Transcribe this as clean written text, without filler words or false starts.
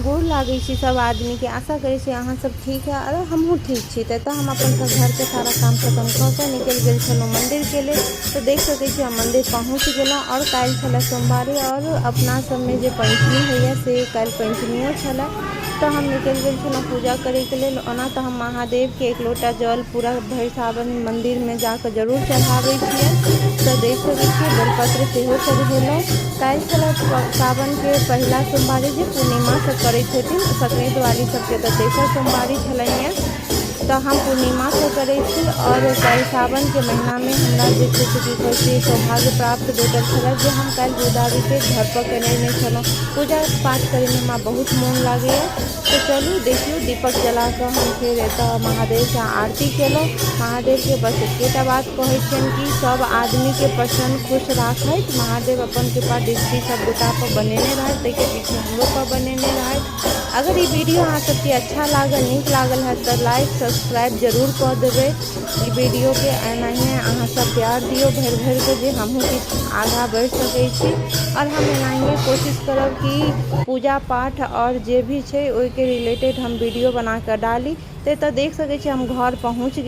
गोर लागै छी सब आदमीके। आशा करै छी अहाँ सब ठीक है आओर हमहूँ ठीक छी। तऽ एतऽ हम अपन सब घरके सारा काम खतम कऽ कऽ निकलि गेल छलहुँ मन्दिरके लेल। तऽ देख सकै छी हम मन्दिर पहुँच गेलहुँ आओर काल्हि छलै सोमवारी आओर अपना सबमे जे पञ्चमी होइए से काल्हि पञ्चमियो छलै। तऽ हम निकलि गेल छलहुँ पूजा करैके लेल। ओना तऽ हम महादेवके एक लोटा जल पूरा भरि सावन मन्दिरमे जाकऽ जरूर चढ़ाबै छियनि। तऽ देख सकै छियै बेलपत्र सेहो चढ़ेलहुँ। काल्हि छलै सावनके पहिला सोमवारी जे पूर्णिमा सब करैत हेथिन, संक्रान्ति वाली सबके तऽ तेसर सोमवारी छलनि। तऽ हम पूर्णिमासँ करै छी आओर काल्हि सावनके महिनामे हमरा जे छै से की कहै छै सौभाग्य प्राप्त भेटल छलै जे हम काल्हि गोदावरीके घरपर केने छलहुँ। पूजा पाठ करैमे हमरा बहुत मोन लागैए। तऽ चलू देखियौ, दीपक जला कऽ हम फेर एतऽ महादेवके आरती केलहुँ। महादेवके बस एकेटा बात कहै छियनि कि सब आदमीके प्रसन्न खुश राखथि महादेव, अपन कृपा दृष्टि सब गोटापर बनेने रहथि, ताहिके पीछे हमरोपर बनेने रहथि। अगर ई वीडियो अहाँ सबके अच्छा लागल, नीक लागल हैत, तऽ लाइक सब्सक्राइब जरूर कऽ देबै ई वीडियोके। एनाहिए अहाँ सब प्यार दियौ भरि भरिके जे हमहूँ किछु आगाँ बढ़ि सकै छी आओर हम एनाहिए कोशिश करब कि पूजा पाठ आओर जे भी छै ओहिके रिलेटेड हम वीडियो बना कऽ डाली। तऽ एतऽ देख सकै छी हम घर पहुँच।